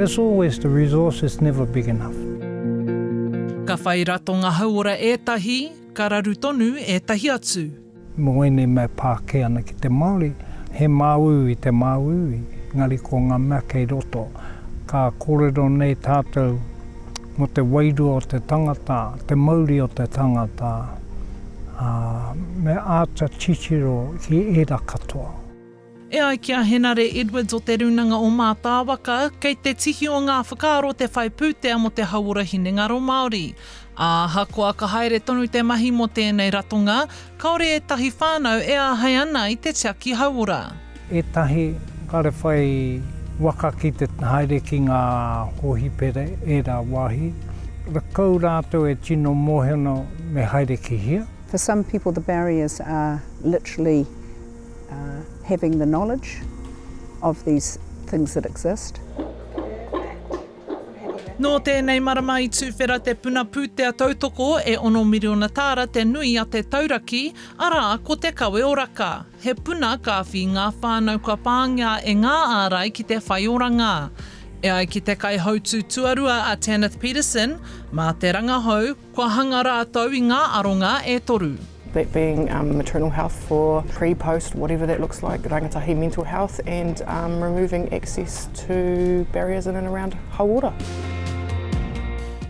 It's always the resource is never big enough. Ka whai ratonga hauora ētahi, ka raru tonu ētahi atu. Mō ēnei mea e pā kē ana ki te Māori, he māuiui te māuiui, engari ko ngā mea kei roto. Ka kōrero nei tātou mō te wairua o te tangata, te mauri o te tangata, ā, me āta titiro ki ērā katoa. E ai ki a Henare Edwards o Te Rūnanga o Mātāwaka, kei te tihi o ngā whakaaro te whai pūtea mō te hauora hinengaro Māori. Ā, ahakoa ka haere tonu te mahi mō tēnei ratonga, kāore ētahi whānau e āhei ana i te tiaki hauora. Ētahi kāre whai waka ki te haere ki ngā hōhipera ērā wāhi, rakau rātou e tino mōhio ana me haere ki hea. For some people the barriers are literally having the knowledge of these things that exist. Nō tēnei marama i tuwhera te puna pūtea tautoko e ono miriona tāra te nui a te tauraki, arā, ko Te Kawe Oraka, he puna ka awhi i ngā whānau kua pāngia e ngā ārai ki te whai oranga. E ai ki te kaihautū tuarua a Tanith Peterson, mā te rangahau, Kua hanga rātou i ngā aronga e toru. That being maternal health for pre, post, whatever that looks like, rangatahi mental health and removing access to barriers in and around hauora.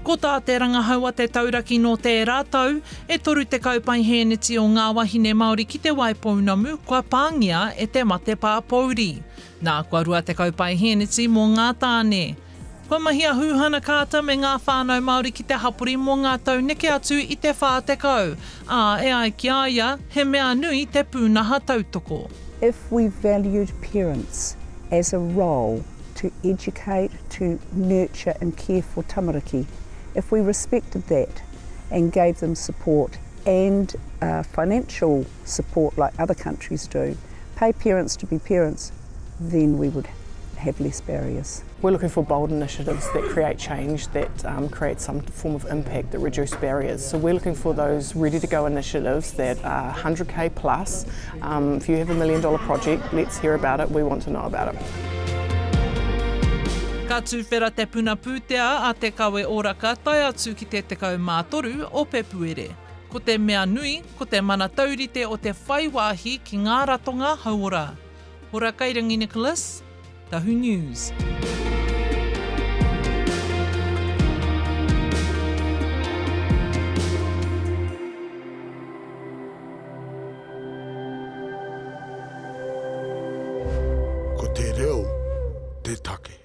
Ko tā te rangahau a Te Tauraki nō tērā tau, e 30 paihēneti o ngā wahine Māori ki Te Waipounamu kua pāngia e te mate pāpōuri. Nā, kua 20 paihēneti mō ngā tāne. Kua mahi a Hūhana Carter me ngā whānau Māori ki te hapori mō ngā tau neke atu i te 40, ā, e ai ki a ia, he mea nui te pūnaha tautoko. If we valued parents as a role to educate, to nurture and care for tamariki, if we respected that and gave them support and financial support like other countries do, pay parents to be parents, then we would have less barriers. We're looking for bold initiatives that create change, that um, create some form of impact, that reduce barriers. So we're looking for those ready to go initiatives that are 100k plus. Um, if you have a million dollar project, let's hear about it. We want to know about it. Ka tuwhera te puna pūtea a Te Kawe Oraka tae atu ki te 13 o Pepuere. Ko te mea nui, ko te mana taurite o te whai wāhi ki ngā ratonga hauora. Hora Kairangi Nicholas, Tahu News. Ko te reo te take.